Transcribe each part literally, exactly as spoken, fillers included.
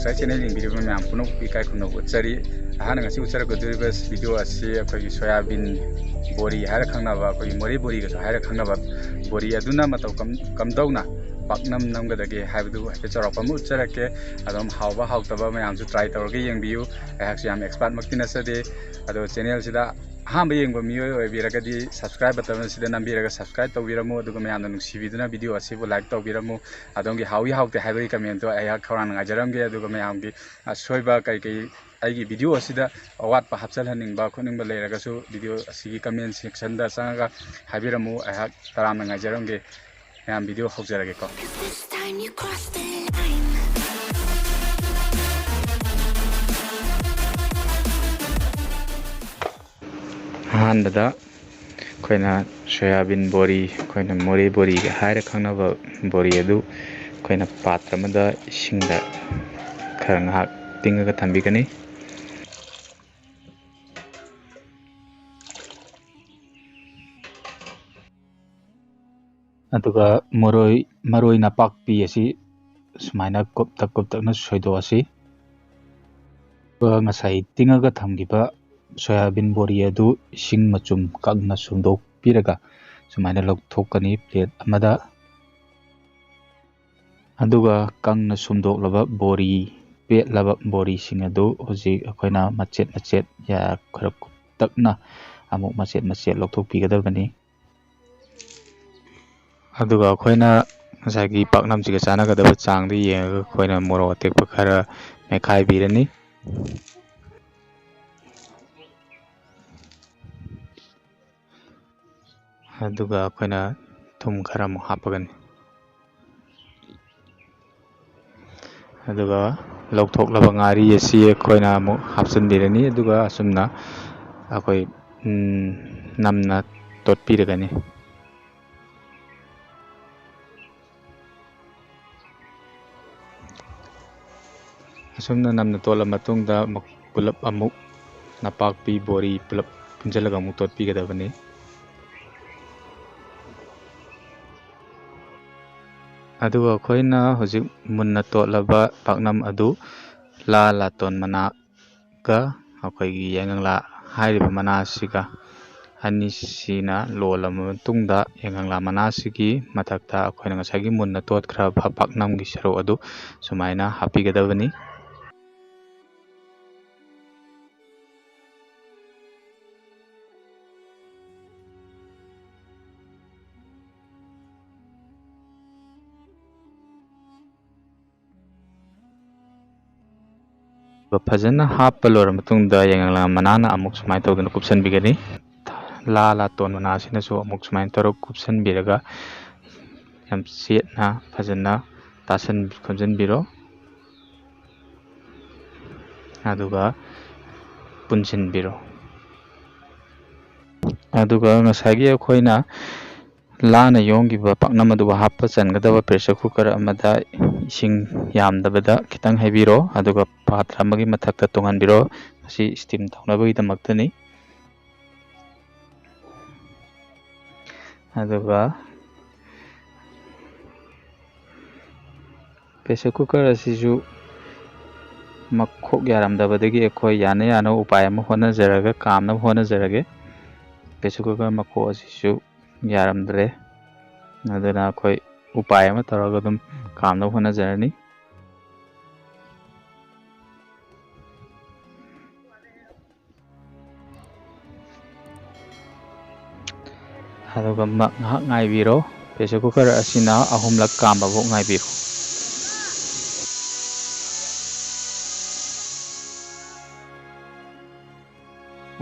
ꯉꯁꯥꯏ ꯆꯦꯅꯦꯜ ꯌꯦꯡꯕꯤꯔꯤꯕ ꯃꯌꯥꯝ ꯄꯨꯝꯅꯃꯛꯄꯨ ꯏꯀꯥꯏ ꯈꯨꯝꯅꯕ ꯎꯠꯆꯔꯤ꯫ ꯑꯩꯍꯥꯛꯅ ꯉꯁꯤ ꯎꯠꯆꯔꯛꯀꯗꯧꯔꯤꯕ ꯚꯤꯗꯤꯑꯣ ꯑꯁꯤ ꯑꯩꯈꯣꯏꯒꯤ ꯁꯣꯌꯥꯕꯤꯟ ꯕꯣꯔꯤ ꯍꯥꯏꯔ ꯈꯪꯅꯕ, ꯑꯩꯈꯣꯏꯒꯤ ꯃꯣꯔꯦ ꯕꯣꯔꯤꯒꯁꯨ ꯍꯥꯏꯔ ꯈꯪꯅꯕ ꯕꯣꯔꯤ ꯑꯗꯨꯅ ꯃꯇꯧ ꯀꯝ-, ꯀꯝꯗꯧꯅ ꯄꯥꯛꯅꯝ ꯅꯝꯒꯗꯒꯦ ꯍꯥꯏꯕꯗꯨ ꯍꯥꯏꯐꯦꯠ ꯆꯥꯎꯔꯥꯛꯄ ꯑꯃ ꯎꯠꯆꯔꯛꯀꯦ꯫ ꯑꯗꯨꯝ ꯍꯥꯎꯕ ꯍꯥꯎꯇꯕ ꯃꯌꯥꯝꯁꯨ ꯇ꯭ꯔꯥꯏ ꯇꯧꯔꯒ ꯌꯦꯡꯕꯤꯌꯨ꯫ ꯑꯩꯍꯥꯛꯁꯨ ꯌꯥꯝ ꯑꯦꯛꯁꯄꯥꯔꯠꯃꯛꯇꯤ ꯅꯠꯆꯗꯦ, ꯑꯗꯣ ꯆꯦꯅꯦꯜꯁꯤꯗ ꯑꯍꯥꯟꯕ ꯌꯦꯡꯕ ꯃꯤꯑꯣꯏ ꯑꯣꯏꯕꯤꯔꯒꯗꯤ subscribe button ꯑꯁꯤꯗ ꯅꯝꯕꯤꯔꯒ subscribe ꯇꯧꯕꯤꯔꯝꯃꯨ꯫ ꯑꯗꯨꯒ ꯃꯌꯥꯝꯅ ꯅꯨꯡꯁꯤꯕꯤꯗꯨꯅ ꯚꯤꯗꯤꯑꯣ ꯑꯁꯤꯕꯨ like ꯇꯧꯕꯤꯔꯝꯃꯨ꯫ ꯑꯗꯣꯝꯒꯤ ꯍꯥꯎꯏ ꯍꯥꯎꯇꯦ ꯍꯥꯏꯕꯒꯤ ꯀꯃꯦꯟꯇꯣ ꯑꯩꯍꯥꯛ ꯈꯧꯔꯥꯡꯅ ꯉꯥꯏꯖꯔꯝꯒꯦ꯫ ꯑꯗꯨꯒ ꯃꯌꯥꯝꯒꯤ ꯑꯁꯣꯏꯕ ꯀꯔꯤ ꯀꯔꯤ ꯑꯩꯒꯤ ꯚꯤꯗꯤꯑꯣ ꯑꯁꯤꯗ ꯑꯋꯥꯠꯄ ꯍꯥꯞꯆꯤꯜꯍꯟꯅꯤꯡꯕ ꯈꯣꯠꯅꯤꯡꯕ ꯂꯩꯔꯒꯁꯨ ꯚꯤꯗꯤꯑꯣ ꯑꯁꯤꯒꯤ ꯀꯃꯦꯟ ꯁꯦꯛꯁꯟꯗ ꯆꯪꯉꯒ ꯍꯥꯏꯕꯤꯔꯝꯃꯨ꯫ ꯑꯩꯍꯥꯛ ꯇꯔꯥꯝꯅ ꯉꯥꯏꯖꯔꯝꯒꯦ꯫ ꯃꯌꯥꯝ video ꯍꯧꯖꯔꯒꯦꯀꯣ꯫ This time you crossed the line. ꯑꯍꯥꯟꯕꯗ ꯑꯩꯈꯣꯏꯅ ꯁꯣꯌꯥꯕꯤꯟ ꯕꯣꯔꯤ, ꯑꯩꯈꯣꯏꯅ ꯃꯣꯔꯦ ꯕꯣꯔꯤꯒ ꯍꯥꯏꯔ ꯈꯪꯅꯕ ꯕꯣꯔꯤ ꯑꯗꯨ ꯑꯩꯈꯣꯏꯅ ꯄꯥꯇ꯭ꯔ ꯑꯃꯗ ꯏꯁꯤꯡꯗ ꯈꯔ ꯉꯥꯏꯍꯥꯛ ꯇꯤꯡꯉꯒ ꯊꯝꯕꯤꯒꯅꯤ꯫ ꯑꯗꯨꯒ ꯃꯔꯣꯏ, ꯃꯔꯣꯏ ꯅꯄꯥꯛꯄꯤ ꯑꯁꯤ ꯁꯨꯃꯥꯏꯅ ꯀꯨꯞꯇꯛ ꯀꯨꯞꯇꯛꯅ ꯁꯣꯏꯗꯣꯛꯑꯁꯤ꯫ ꯑꯗꯨꯒ ꯉꯁꯥꯏ ꯇꯤꯡꯉꯒ ꯊꯝꯈꯤꯕ ꯁꯣꯌꯥꯕꯤꯟ ꯕꯣꯔꯤ ꯑꯗꯨ ꯏꯁꯤꯡ ꯃꯆꯨꯝ ꯀꯪꯅ ꯁꯨꯝꯗꯣꯛꯄꯤꯔꯒ ꯁꯨꯃꯥꯏꯅ ꯂꯧꯊꯣꯛꯀꯅꯤ ꯄ꯭ꯂꯦꯠ ꯑꯃꯗ꯫ ꯑꯗꯨꯒ ꯀꯪꯅ ꯁꯨꯝꯗꯣꯛꯂꯕ ꯕꯣꯔꯤ, ꯄꯦꯠꯂꯕ ꯕꯣꯔꯤꯁꯤꯡ ꯑꯗꯨ ꯍꯧꯖꯤꯛ ꯑꯩꯈꯣꯏꯅ ꯃꯆꯦꯠ ꯃꯆꯦꯠ ꯌꯥ-, ꯈꯔ ꯀꯨꯞꯇꯛꯅ ꯑꯃꯨꯛ ꯃꯆꯦꯠ ꯃꯆꯦꯠ ꯂꯧꯊꯣꯛꯄꯤꯒꯗꯕꯅꯤ꯫ ꯑꯗꯨꯒ ꯑꯩꯈꯣꯏꯅ ꯉꯁꯥꯏꯒꯤ ꯄꯥꯛꯅꯝꯁꯤꯒ ꯆꯥꯟꯅꯒꯗꯕ ꯆꯥꯡꯗ ꯌꯦꯡꯉꯒ ꯑꯩꯈꯣꯏꯅ ꯃꯣꯔꯣꯛ ꯑꯇꯦꯛꯄ ꯈꯔ ꯃꯦꯠꯈꯥꯏꯕꯤꯔꯅꯤ꯫ ꯑꯗꯨꯒ ꯑꯩꯈꯣꯏꯅ ꯊꯨꯝ ꯈꯔ ꯑꯃꯨꯛ ꯍꯥꯞꯄꯒꯅꯤ꯫ ꯑꯗꯨꯒ ꯂꯧꯊꯣꯛꯂꯕ ꯉꯥꯔꯤ ꯑꯁꯤ ꯑꯩꯈꯣꯏꯅ ꯑꯃꯨꯛ ꯍꯥꯞꯆꯤꯟꯕꯤꯔꯅꯤ꯫ ꯑꯗꯨꯒ ꯑꯁꯨꯝꯅ ꯑꯩꯈꯣꯏ, ꯎꯝ, ꯅꯝꯅ ꯇꯣꯠꯄꯤꯔꯒꯅꯤ꯫ ꯑꯁꯨꯝꯅ ꯅꯝꯅ ꯇꯣꯠꯂ ꯃꯇꯨꯡꯗ ꯑꯃꯨꯛ ꯄꯨꯂꯞ ꯑꯃꯨꯛ ꯅꯄꯥꯛꯄꯤ ꯕꯣꯔꯤ ꯄꯨꯂꯞ ꯄꯨꯟꯁꯤꯜꯂꯒ ꯑꯃꯨꯛ ꯇꯣꯠꯄꯤꯒꯗꯕꯅꯤ꯫ ꯑꯗꯨꯒ ꯑꯩꯈꯣꯏꯅ ꯍꯧꯖꯤꯛ ꯃꯨꯟꯅ ꯇꯣꯠꯂꯕ ꯄꯥꯛꯅꯝ ꯑꯗꯨ ꯂꯥ ꯂꯥꯇꯣꯟ ꯃꯅꯥꯒ ꯑꯩꯈꯣꯏꯒꯤ ꯌꯥꯏꯉꯪꯂꯥ ꯍꯥꯏꯔꯤꯕ ꯃꯅꯥ ꯑꯁꯤꯒ ꯑꯅꯤꯁꯤꯅ ꯂꯣꯜꯂꯕ ꯃꯇꯨꯡꯗ, ꯌꯥꯏꯉꯪꯂꯥ ꯃꯅꯥꯁꯤꯒꯤ ꯃꯊꯛꯇ ꯑꯩꯈꯣꯏꯅ ꯉꯁꯥꯏꯒꯤ ꯃꯨꯟꯅ ꯇꯣꯠꯈ꯭ꯔꯕ ꯄꯥꯛꯅꯝꯒꯤ ꯁꯔꯨꯛ ꯑꯗꯨ ꯁꯨꯃꯥꯏꯅ ꯍꯥꯞꯄꯤꯒꯗꯕꯅꯤ꯫ ꯐꯖꯅ ꯍꯥꯞꯄ ꯂꯣꯏꯔ ꯃꯇꯨꯡꯗ, ꯌꯥꯏꯉꯪꯂꯥ ꯃꯅꯥꯅ ꯑꯃꯨꯛ ꯁꯨꯃꯥꯏꯅ ꯇꯧꯗꯅ ꯀꯨꯞꯁꯟꯕꯤꯒꯅꯤ꯫ ꯂꯥ ꯂꯥꯇꯣꯟ ꯃꯅꯥꯁꯤꯅꯁꯨ ꯑꯃꯨꯛ ꯁꯨꯃꯥꯏꯅ ꯇꯧꯔꯒ ꯀꯨꯞꯁꯟꯕꯤꯔꯒ, ꯌꯥꯝ ꯆꯦꯠꯅ ꯐꯖꯅ ꯇꯥꯁꯟ ꯈꯣꯝꯖꯤꯟꯕꯤꯔꯣ꯫ ꯑꯗꯨꯒ ꯄꯨꯟꯁꯤꯟꯕꯤꯔꯣ꯫ ꯑꯗꯨꯒ ꯉꯁꯥꯏꯒꯤ ꯑꯩꯈꯣꯏꯅ ꯂꯥꯅ ꯌꯣꯝꯈꯤꯕ ꯄꯥꯛꯅꯝ ꯑꯗꯨꯕꯨ ꯍꯥꯞꯄ ꯆꯟꯒꯗꯕ pressure cooker ꯑꯃꯗ ꯏꯁꯤꯡ ꯌꯥꯝꯗꯕꯗ ꯈꯤꯇꯪ ꯍꯩꯕꯤꯔꯣ, ꯑꯗꯨꯒ ꯄꯥꯇ꯭ꯔ ꯑꯃꯒꯤ ꯃꯊꯛꯇ ꯇꯨꯡꯍꯟꯕꯤꯔꯣ꯫ ꯃꯁꯤ steam ꯇꯧꯅꯕꯒꯤꯗꯃꯛꯇꯅꯤ꯫ ꯑꯗꯨꯒ pressure cooker ꯑꯁꯤꯁꯨ ꯃꯈꯣꯛ ꯌꯥꯔꯝꯗꯕꯗꯒꯤ ꯑꯩꯈꯣꯏ ꯌꯥꯅ ꯌꯥꯅꯕ ꯎꯄꯥꯏ ꯑꯃ ꯍꯣꯠꯅꯖꯔꯒ, ꯀꯥꯝꯅꯕ ꯍꯣꯠꯅꯖꯔꯒꯦ꯫ Pressure cooker ꯃꯈꯣꯛ ꯑꯁꯤꯁꯨ ꯌꯥꯔꯝꯗ꯭ꯔꯦ, ꯑꯗꯨꯅ ꯑꯩꯈꯣꯏ ꯎꯄꯥꯏ ꯑꯃ ꯇꯧꯔꯒ ꯑꯗꯨꯝ ꯀꯥꯝꯅꯕ ꯍꯣꯠꯅꯖꯔꯅꯤ꯫ ꯑꯗꯨꯒ ꯃ-, ꯉꯥꯏꯍꯥꯛ ꯉꯥꯏꯕꯤꯔꯣ꯫ Pressure cooker ꯑꯁꯤꯅ ꯑꯍꯨꯝꯂꯛ ꯀꯥꯝꯕꯐꯥꯎ ꯉꯥꯏꯕꯤꯔꯣ꯫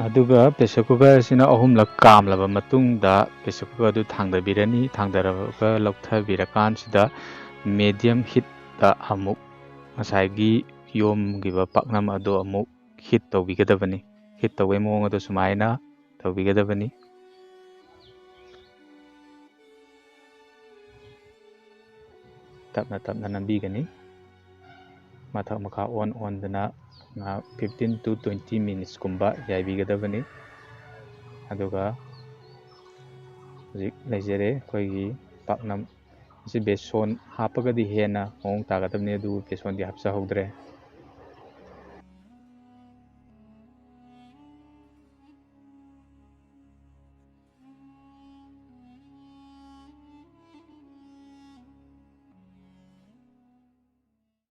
ꯑꯗꯨꯒ pressure cooker ꯑꯁꯤꯅ ꯑꯍꯨꯝꯂꯛ ꯀꯥꯝꯂꯕ ꯃꯇꯨꯡꯗ, pressure cooker ꯑꯗꯨ ꯊꯥꯡꯗꯕꯤꯔꯅꯤ꯫ ꯊꯥꯡꯗꯔꯒ ꯂꯧꯊꯕꯤꯔꯀꯥꯟꯁꯤꯗ, medium heatꯇ ꯑꯃꯨꯛ ꯉꯁꯥꯏꯒꯤ ꯌꯣꯝꯈꯤꯕ ꯄꯥꯛꯅꯝ ꯑꯗꯨ ꯑꯃꯨꯛ heat ꯇꯧꯕꯤꯒꯗꯕꯅꯤ꯫ Heat ꯇꯧꯕꯒꯤ ꯃꯑꯣꯡ ꯑꯗꯨ ꯁꯨꯃꯥꯏꯅ ꯇꯧꯕꯤꯒꯗꯕꯅꯤ꯫ ꯇꯞꯅ ꯇꯞꯅ ꯅꯝꯕꯤꯒꯅꯤ꯫ ꯃꯊꯛ ꯃꯈꯥ ꯑꯣꯟ ꯑꯣꯟꯗꯅ ꯉꯥꯏꯍꯥꯛ fifteen to twenty minutesꯀꯨꯝꯕ ꯌꯥꯏꯕꯤꯒꯗꯕꯅꯤ꯫ ꯑꯗꯨꯒ ꯍꯧꯖꯤꯛ ꯂꯩꯖꯔꯦ ꯑꯩꯈꯣꯏꯒꯤ ꯄꯥꯛꯅꯝ ꯃꯁꯤ ꯕꯦꯁꯣꯟ ꯍꯥꯞꯄꯒꯗꯤ ꯍꯦꯟꯅ ꯃꯑꯣꯡ ꯇꯥꯒꯗꯕꯅꯤ, ꯑꯗꯨꯕꯨ ꯕꯦꯁꯣꯟꯗꯤ ꯍꯥꯞꯆꯍꯧꯗ꯭ꯔꯦ꯫